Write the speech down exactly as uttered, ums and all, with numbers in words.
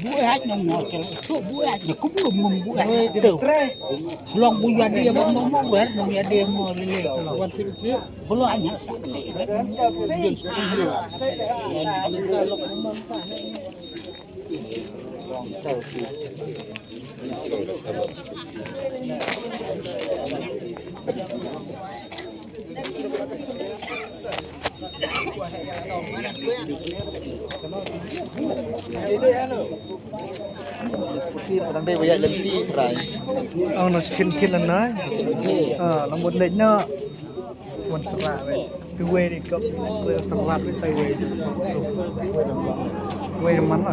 Buat nang mo kel tu buat je kum lum ngum buat tu. Selong buat dia bang mo mo wer nang dia dia mo lele. Belum hanya satu. Ong no skin kill na. Ah, lambot lek no. Wan sara wei. Tu wei di kop. Wei sara wei tu wei. Wei mana?